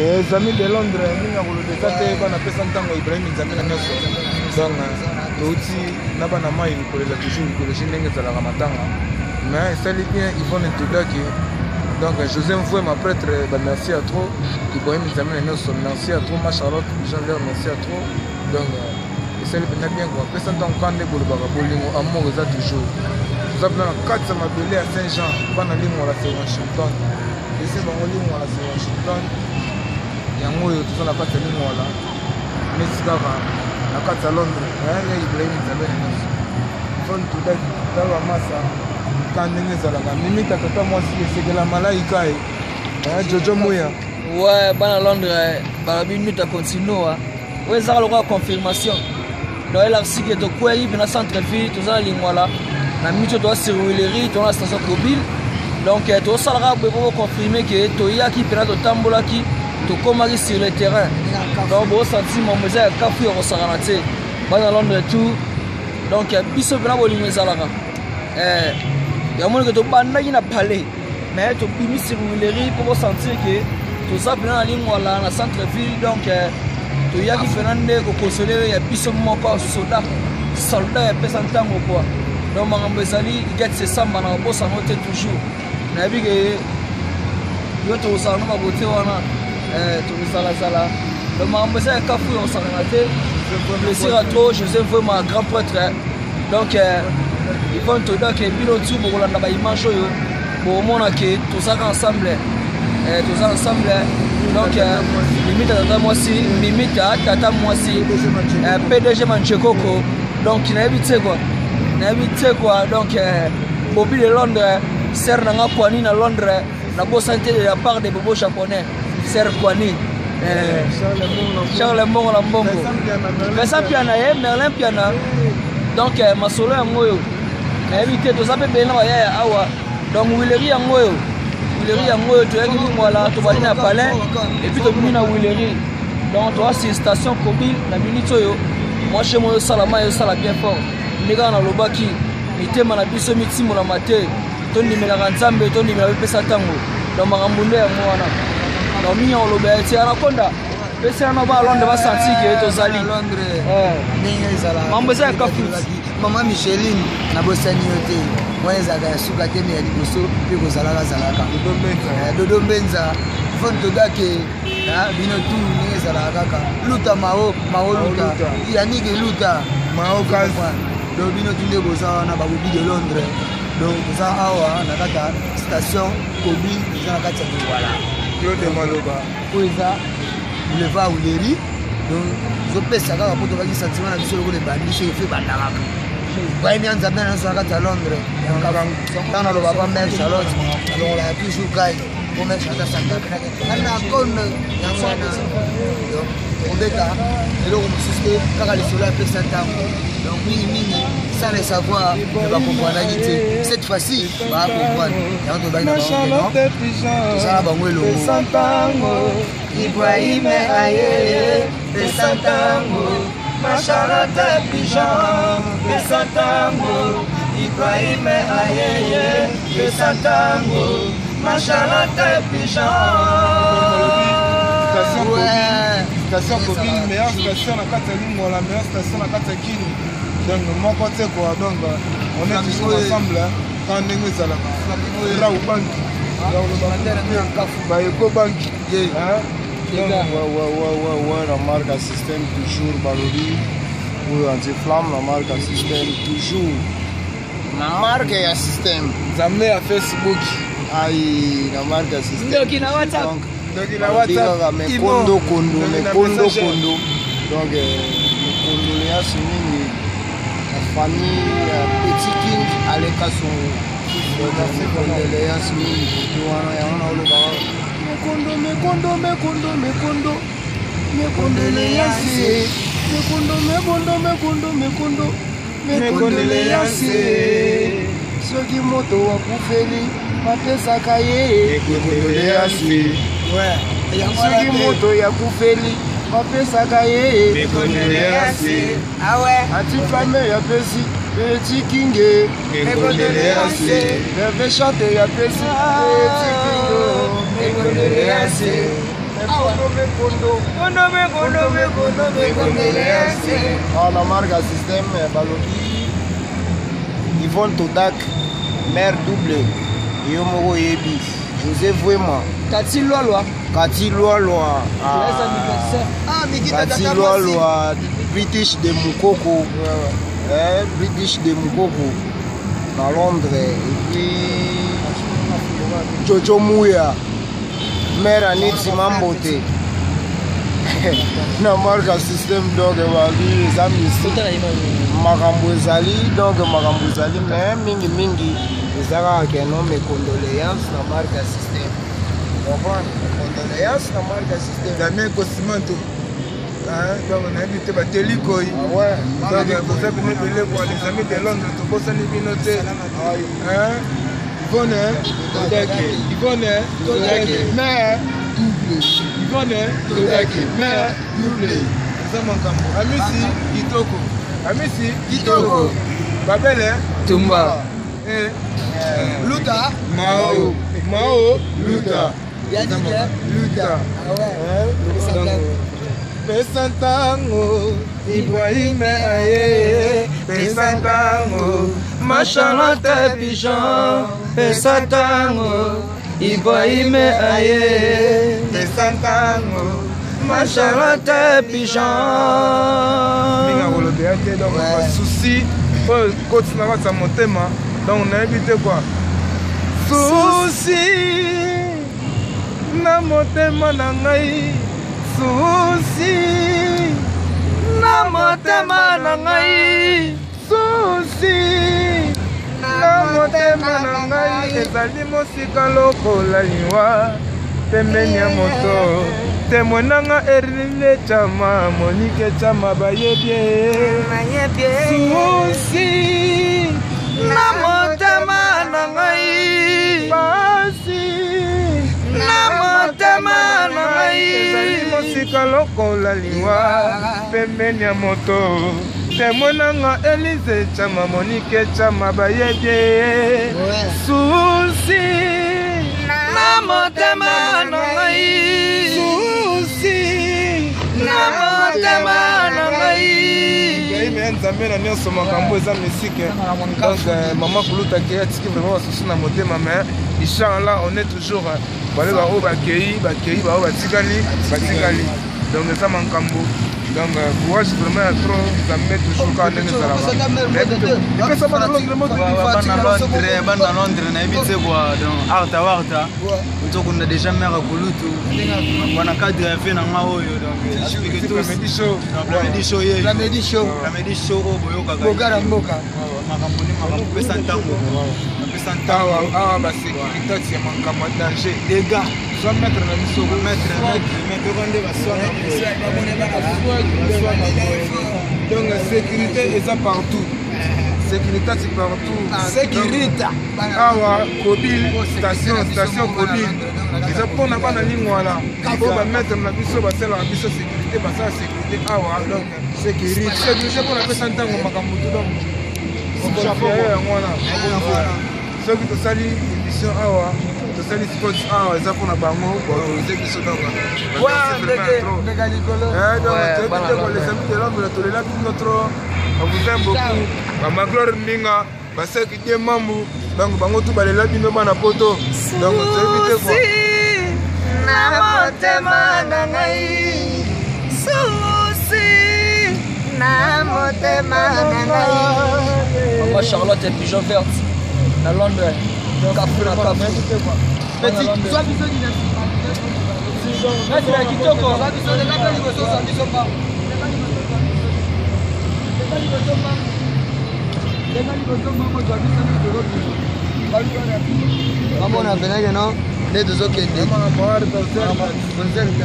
Les amis de Londres, mingi ya koloba eza te, bana pesa ntango Ibrahim Nzambe na nyonso. Donc touti na bana mai kolela toujours likoloji ndenge ezalaka matanga. Mais esali bien Yvonne Ntudaki. Donc José Mvouema prêtre, bah, merci à trop. Ibrahim Nzambe na nyonso, merci à trop. Ma Charlotte Jean-Luc, merci à trop. Donc esali mpenza bien quoi. Pesa ntango kaka nde bolobaka bolingo amour eza toujours. Toza mpenza na kati ya mabele ya Saint-Jean, bana Lingwala c'est Washington. Ese bango Lingwala c'est Washington. Yango oyo toza na kati ya Lingwala neti kaka na kati ya Londres, ya Ibrahim Nzambe na nyonso. Fon Tudaki, tala masa ka ndenge ezalaka. Mimita tata mwasi esekela malaika ye. Jojo Muya. Ouais, bana Londres, balobi nuta continua. Oyo ezaka lokola confirmation. Donc elakisi ke tokwei mpe na centre ville, toza na Lingwala na mito, toza sur Huilerie, toza na station Kobile. Donc tosalaka boye mpo boconfirme ke toyaki mpena, totambolaki, tokomaki sur le terrain. Donc bosanti mambo eza ya kafu ya kosakana te, bana Londres tout. Donc biso mpena bolingo ezalaka yamoni ke tobandaki na palais, mais tobimi sur Huilerie mpo bosentir ke toza mpena na Lingwala na centre ville. Donc toyaki mpena nde kokonsole ya biso moko soda soldat ya pesa ntango quoi. Donc makambo ezali get sesamba na kobosana te, toujours nayebi ke yo tokozala no babote wana, tokozalazala. Donc makambo eza ya kafu ya kosakana te. Plaisir à trop José vraiment grand prêtre. Donc Yvonne Todake, bino tu bokolanda baimage oyo, bomona ke tozaka ensemble, toza ensemble. Donc Mimita tata mwasi, Mimita tata mwasi, PDG Manchekoko. Donc nayebi te quoi, nayebi te quoi. Donc Bobby de Londres, sœur nanga Kwani na Londres, nabosani te de la part de Bobo japonais, sœur Kwani, Charles Mbongo na Mbongo, Vincent Piana ye Merlin Piana. Donc masolo yango oyo nayebi te, toza mpe bele na bayaya awa. Donc Huilerie yango oyo, Huilerie yango oyo toyaki Lingwala, tobandi na palin et puis tobimi na Huilerie. Donc toza sur station Kobile na minute oyo. Mwa shemo oyo osalama ezosala bien fort nde kaka nalobaki, mitema na biso mitimolama te, tondimelaka Nzambe, tondimela bepesa ntango. Donc makambo nde yango wana. Donc mingi ya koloba ya ti anakonda pesela na ba Londres basanti ke tozali mambo eza ya kafu. Mama Micheline, nabosani yo te, wana ezalaka ya suka te, me ya liboso mpe kozalaka zalaka Dodo Mbenza, Fon Todake, bino tu ndenge ezalaka kaka Luta Mao Mao Luta Yannick Luta Mao Kazi. Donc bino tu nde boza wana, babobi de Londres. Donc toza awa na kati ya station Kobi, eza na kati ya Lingwala. Claude Maloba. Oyo eza boulevard Huilerie. Donc tozopesa kaka mpo tobaki sentiment na biso lokola ebandi, soki efe ebanda kaka Ibrahim ya Nzambe na nyonso na kati ya Londres. Ntango nalobaka mare Charlotte, nalongolaka toujours kai po mare Charlotte asantaka na kondo yango wana. Kobeta eloko mosusu te, kaka lisolo apesa ntango. Donc mingimingi sans le savoir, me bakomprenaki te, cette fois-ci bakomprendre yango. Tobaki na bango, toza na bango elongo. Ibrahim aye pesa ntango, ma Charlotte Pigeon pesa ntango, Ibrahim ayeye pesa ntango, ma Charlotte Pigeon. Station Kobine, meilleure station na kati ya Lingwala, meilleure station na kati ya Kini. Donc moko te quoi. Donc on est toujours ensemble quand ndenge ezalaka Rau Banki, Baeko Banki. Ouais, la marque à système toujours, balobi oyo anti-flamme, la marque à système toujours, na marque ya système. Nzambe ya Facebook. Ai, na marque ya système. Ndoki na WhatsApp. Ndoki na WhatsApp. Mekondo kondo, mekondo kondo. Donc mecondoléance mingi na famille ya Petit King Aleka Songo. Condoléance mingi kote wana, yango na olobaka mekondo, mekondo, mekondo, mekondo, mecondoléance, mekondo, mekondo, mekondo, mekondo, mecondoléance. Soki moto akufeli, bapesaka ye mecondoléance. Soki moto yakufeli, bapesaka ye mecondoléance. Antiflame yapesi Petit Kinge mecondoléance. Hervé Chante yapesi Petit Kinge mecondoléance. Kondo me kondo me kondo me condoléance. Ah, na marque ya système balobi Yvonne Todak, mère double, yo moko oyebi José Vuema, Kati Lwalwa. Kati Lwalwa. Joyeux anniversaire. Ah, Mikita Kati tata mwasi. Lwalwa, British de Mukoko. Eh, British de Mukoko na Londres. Et puis Jojo Muya, mère Aniti Mambote. Na marque ya système, donc babi eza mystique. Totala image. Makambo ezali, donc makambo ezali, mais mingimingi eza kaka keno mes condoléances na marque ya système. Comprendre, condoléances na marque ya système. Damien Kosimanto, donc nayebi te bateli koi. Ah ouais. Donc boza bino ebele kwa les amis de Londres, tobosani bino te. Hein? Yvonne Todake, Yvonne Todake, mais Double. Yvonne Todake, mais double. Eza makambo. Amisi kitoko, Amisi kitoko, Babele Tumba. Eh, Luta. Mao Mao Luta. Yannick, Luta. Ah ouais. Pesa ntango Ibrahim aye, pesa ntango Ma Charlotte Pigeon, pesa ntango Ibrahim aye, pesa ntango ma Charlotte Pigeon. Mingi akolobela te, donc basusi oyo koti na kati ya motema, donc nayebi te kua susi na motema na ngai, susi na motema na ngai, susi na motema na ngai ezali mosika lokola liwa pembeni ya moto. Témoin nanga Erline Chama, Monike Chama, bayebi susi na motema na ngai, pasi na motema na ngai ezali mosika lokola liwa pembeni ya moto. Témoin nanga Elize Chama, Monike Chama, bayebi susi na motema na ngai, susi na motema na ngai. Ibrahim ya Nzambe na nyonso, makambo eza misike. Donc mama kuluta akei, atiki vraiment basusu na motema, mais inchallah on est toujours bale baoyo bakei bakei, baoyo batikali batikali. Donc eza makambo, donc courage vraiment ya trop. Nzambe toujours kaka ndenge ezalaka. Epesa bana Londres moto. Bana Londres, bana Londres, nayebi te kua. Donc arta warta tokunda déjà mare kulutu wana cadre ya fe na nga oyo, donc explique tous. Plamedi Show. Plamedi Show ye. Plamedi Show. Plamedi Show oyo boyokaka. Bogara mboka. Makambo ni makambo, pesa ntango, pesa ntango. Awa awa basécurité ya makambo ya danger. Dégâts. Zwa maître na biso. Maître, maître, maître nde baswaka. Donc sécurité eza partout, sécurité c'est partout. Sécurité. Awa Kobil station, station Kobil eza mpona bana Lingwala oyo bamaître na biso basalaka biso sécurité, basala sécurité awa. Donc sécurité, sécurité mpona pesa ntango makambo tu. Donc yango wana, soki tosali émission awa, tosali sport awa, eza mpona bango baautoriser biso. Donc Ndeka likolo. Toyebi te les amis de Londres, tolela bino trop, on vous aime beaucoup. Mama Gloire Mbinga, baseki die mambu, donc bango tu balela bino bana poto. Donc toyebi te quoi. Na motema na ngai, susi na motema na ngai. Mama Charlotte Pigeon Verte na Londres, kafu na kafu. Petit, zwa biso dynastie. Maître ya kitoko. Zwa biso, leka mpe liboso, zwa biso mbangu. Leka liboso mbangu. Leka liboso mbangu. Leka liboso mbangu, zwa biso nde tozokende. Bamona penake no nde tozokende. Concert. Concert.